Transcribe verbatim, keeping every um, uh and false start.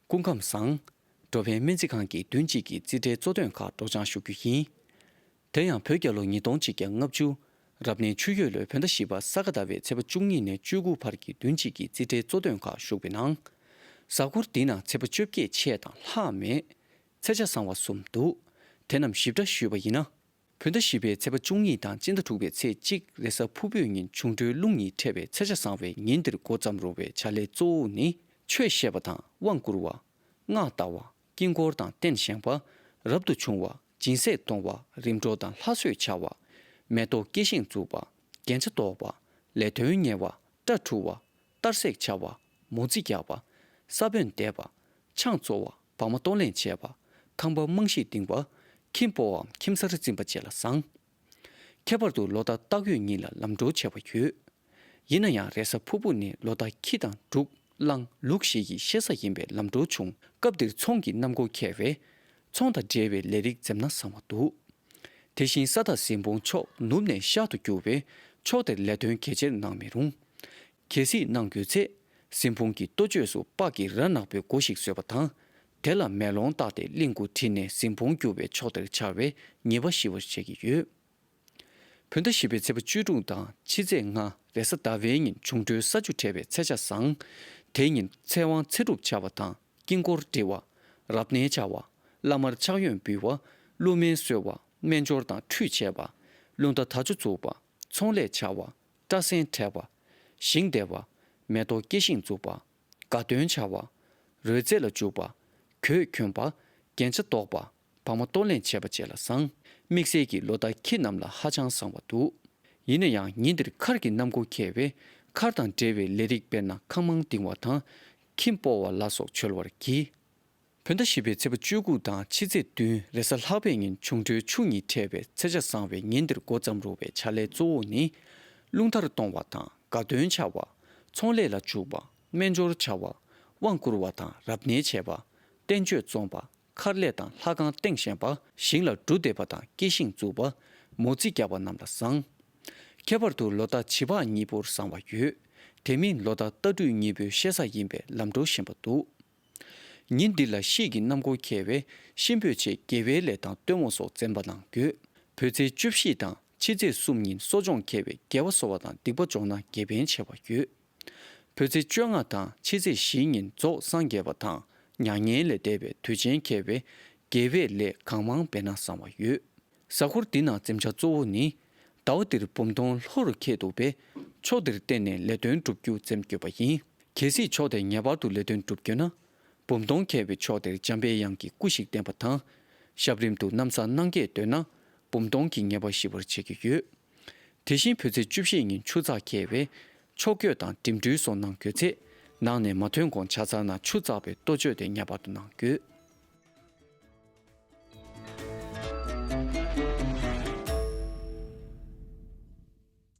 སྐུ་ཁམས་བཟང་། འགྲོ་ཕན་སྨན་རྩིས་ཁང་གི་བདུན་གཅིག་གི་རྩིས་ཁྲའི་གཙོ་དོན་ཁག་སྒྲོག་སྦྱང་ཞུ་རྒྱུ་ཡིན། དེ་ཡང་བོད་རྒྱལ་ལོ་ཉིས་སྟོང་གཅིག་བརྒྱ་ལྔ་བཅུ། རབ་གནས་ཆུ་ཡོས་ལོའི་བོད་ཟླ་བཞི་པ་ས་ག་ཟླ་བའི་ཚེས་པ་བཅུ་གཉིས་ནས་བཅུ་དགུ་བར་གྱི་བདུན་གཅིག་གི་རྩིས་ཁྲའི་གཙོ་དོན་ཁག་ཞུགས་པའི་ནང་། གཟའ་འཁོར་འདིའི་ནང་ཚེས་པ་བཅོ་བརྒྱད་ཆད་དང་ལྷག་མེད། ཚེས་ཆ་བཟང་བ་གསུམ་འདུག། དེ་རྣམས་ཞིབ་ཕྲ་ཞུས་པ་ཡིན་ན། བོད་ཟླ་བཞི་པའི་ཚེས་པ་བཅུ་གཉིས་དང་སྤྱི་ཟླ་དྲུག་པའི་ཚེས་གཅིག་རེས་གཟའ་ཕུར་བུའི་ཉིན་འབྱུང་འཕྲོད་རླུང་གཉིས་འཕྲད་པའི་ཚེས་ཆ་བཟང་བའི་ཉིན་འདིར་འགོ་བརྩམས་རུང་བའི་བྱ་ལས་གཙོ་བོ་ནི་ཆོས་བཤད་པ་དང་དབང་བསྐུར་བ། སྔགས་བཟླ་བ། དཀྱིལ་འཁོར་དང་རྟེན་བཞེངས་པ། རབ་ཏུ་བྱུང་བ། སྦྱིན་སྲེག་གཏོང་བ། རིམ་གྲོ་དང་ལྷ་གསོལ་བྱ་བ། མེ་ཏོག་སྐྱེ་ཤིང་འཛུགས་པ། རྒྱན་ཆ་འདོགས་པ། ལས་དོན་གཉེར་བ། སྐྲ་འཁྲུ་བ། གཏར་སྲེག་བྱ་བ། མོ་རྩིས་རྒྱག་པ། ས་བོན་འདེབས་པ། ཆང་བཙོ་བ། བག་མ་གཏོར་ལེན་བྱས་པ། ཁང་པ་རྨང་གཞི་བཏིང་བ། ཁྱིམ་སྤོ་བའམ་ཁྱིམ་གསར་འཛིན་པ་བཅས་ལ་བཟང་། ཁྱད་པར་དུ་ལོ་ཟླ་སྟག་ཡོས་ཉིན་ལ་ལམ་འགྲོ་བྱེད་པ་ཡོད། ཡིན་ན་ཡང་རེས་གཟའ་ཕུར་བུ་ནི་ལོ་ཟླ་ཁྱི་དང་འབྲུག་གླང་ལུག་བཞི་ཡི་བཤད་ས་ཡིན་པས་ལམ་འགྲོ་བྱུང་། སྐབས་འདིར་ཚོང་གི་གནམ་སྒོ་ཁེལ་བས། ཚོང་དང་འབྲེལ་བའི་ལས་རིགས་འཛེམ་ན་བཟང་བ་འདུག། དེ་བཞིན་ས་དང་གཟིམ་དཔོན་ཕྱོགས་ནུབ་ནས་ཤར་དུ་རྒྱུ་བས་ཕྱོགས་དེར་ལས་དོན་གལ་ཆེར་གནང་མི་རུང་། གལ་སྲིད་གནང་དགོས་ཚེ། གཟིམ་དཔོན་གྱི་ལྟོ་བཅོས་སུ་སྤགས་ཀྱི་རྭ་ནག་པོའི་སྒོ་ཞིག་བཟོས་པ་དང་། དེ་ལ་མེ་ལོང་བཏགས་ཏེ་གླིང་དགུ་བྲིས་ནས་གཟིམ་དཔོན་རྒྱུ་བའི་ཕྱོགས་དེར་འཕྱར་བས་ཉེས་པ་ཞི་བར་བྱེད་ཀྱི་ཡོད། བོད་ཟླ་བཞི་པའི་ཚེས་པ་བཅུ་དྲུག་དང་ཕྱི་ཚེས་ལྔ་རེས་གཟའ་ཟླ་བའི་ཉིན་འབྱུང་འཕྲོད་ས་ཆུ་འཕྲད་པའི་ཚེས་ཆ་བཟང་། དེ་ཉིན་ཚེ་དབང་ཚེ་སྒྲུབ་བྱ་བ་དང་དཀྱིལ་འཁོར་འབྲི་བ། རབ་གནས་བྱ་བ། བླ་མར་ཕྱག་གཡོན་འབུལ་བ། ཀླུ་སྨན་གསོལ་བ། སྨན་སྦྱོར་དང་ཁྲུས་བྱས་པ། རླུང་རྟ་དར་ལྕོག་འཛུགས་པ། ཚོང་ལས་བྱ་བ། སྐྲ་སེན་བྲེག་པ། ཞིང་འདེབས་པ། མེ་ཏོག་སྐྱེ་ཤིང་འཛུགས་པ། དགའ་སྟོན་བྱ་བ། རོལ་རྩེད་ལ་འཇུག་པ། གོས་གྱོན་པ། རྒྱན་ཆ་འདོགས་པ། བག་མ་གཏོར་ལེན་བྱེད་པ་བཅས་ལ་བཟང་། དམིགས་བསལ་གྱིས་ལོ་ཟླ་ཁྱི་རྣམས་ལ་ཧ་ཅང་བཟང་བ་འདུག། ཡིན་ན་ཡང་ཉིན་འདིར་མཁར་གྱི་གནམ་སྒོ་ཁེལ་བས་མཁར་དང་འབྲེལ་བའི་ལས་རིགས་དཔེར་ན་ཁང་མང་འདིང་བ་དང་། ཁྱིམ་སྤོ་བ་ལ་སོགས་འཆོལ་བར་བགྱི། བོད་ཟླ་བཞི་པའི་ཚེས་པ་བཅུ་དགུ་དང་ཕྱི་ཚེས་བདུན་རེས་གཟའ་ལྷག་པའི་ཉིན་འབྱུང་འཕྲོད་ཆུ་གཉིས་འཕྲད་པའི་ཚེས་ཆ་བཟང་བའི་ཉིན་འདིར་འགོ་བརྩམས་རུང་བའི་བྱ་ལས་གཙོ་བོ་ནི། རླུང་དར་གཏོང་བ་དང་དགའ་སྟོན་བྱ་བ། ཚོང་ལས་ལ་འཇུག་པ། སྨན་སྦྱོར་བྱ་བ། དབང་བསྐུར་བ་དང་རབ་གནས་བྱེད་པ། བསྟན་བཅོས་རྩོམ་པ། མཁར་ལས་དང་ལྷ་ཁང་སྟེང་བཞེངས་པ། ཞིང་ལ་འབྲུ་འདེབས་པ་དང་སྐྱེ་ཤིང་འཛུགས་པ། མོ་རྩིས་རྒྱག་པ་རྣམས་ལ་བཟང་། ཁྱད་པར་དུ་ལོ་ཟླ་བྱི་ཕག་གཉིས་པོར་བཟང་བ་ཡོད། དེ་མིན་ལོ་ཟླ་རྟ་སྦྲུལ་གཉིས་པོའི་བཤད་ས་ཡིན་པས་ལམ་འགྲོ་ཞན་པ་འདུག། ཉིན་འདི་ལ་དཔྱིད་ཀྱི་གནམ་སྒོ་ཁེལ་བས་གཤིན་པོའི་ཆེད་དགེ་བའི་ལས་དང་སྟོན་མོ་སོགས་འཛེམ་པ་གནང་དགོས། བོད་ཚེས་བཅུ་བཞི་དང་ཕྱི་ཚེས་གསུམ་ཉིན་གསོ་སྦྱོང་ཁེལ་བས་དགེ་བ་གསོ་བ་དང་སྡིག་པ་སྦྱོང་ན་དགེ་ཕན་ཆེ་བ་ཡོད། བོད་ཚེས་བཅོ་ལྔ་དང་ཕྱི་ཚེས་བཞིའི་ཉིན་རྫོགས་སངས་རྒྱས་པ་དང་མྱ་ངན་ལས་འདས་པའི་དུས་ཆེན་ཁེལ་བས་དགེ་བའི་ལས་གང་མང་འབད་ན་བཟང་བ་ཡོད། གཟའ་འཁོར་འདི་ནང་འཛེམ་བྱ་གཙོ་བོ་ནི། ཟླ་བ་འདིར་འབུམ་སྟོང་ལྷོ་རུ་ཁེལ་འདུག་པས་ཕྱོགས་འདིར་བརྟེན་ནས་ལས་དོན་བསྒྲུབ་རྒྱུ་འཛེམ་དགོས་པ་ཡིན། གལ་སྲིད་ཕྱོགས་དེར་ངེས་པར་དུ་ལས་དོན་བསྒྲུབ་དགོས་ན། འབུམ་སྟོང་ཁེལ་བའི་ཕྱོགས་དེར་འཇམ་པའི་དབྱངས་ཀྱི་སྐུ་ཞིག་བསྟེན་པ་དང་། ཞབས་རིམ་དུ་ནམ་བཟའ་གནང་སྐྱེས་འདོད་ན། འབུམ་སྟོང་གི་ངེས་པ་ཞི་བར་བྱེད་ཀྱི་ཡོད། དེ་བཞིན་བོད་ཚེས་བཅུ་བཞི་ཉིན་ཆུ་ཚགས་ཁེལ་བས། ཕྱོགས་བསྐྱོད་དང་འགྲིམ་འགྲུལ་སོགས་གནང་དགོས་ཚེ། ནང་ནས་མ་ཐོན་གོང་བྱ་ཚར་ན་ཆུ་ཚགས་པའི་ལྟོ་སྤྱོད་དེ་ངེས་པར་དུ་གནང་དགོས།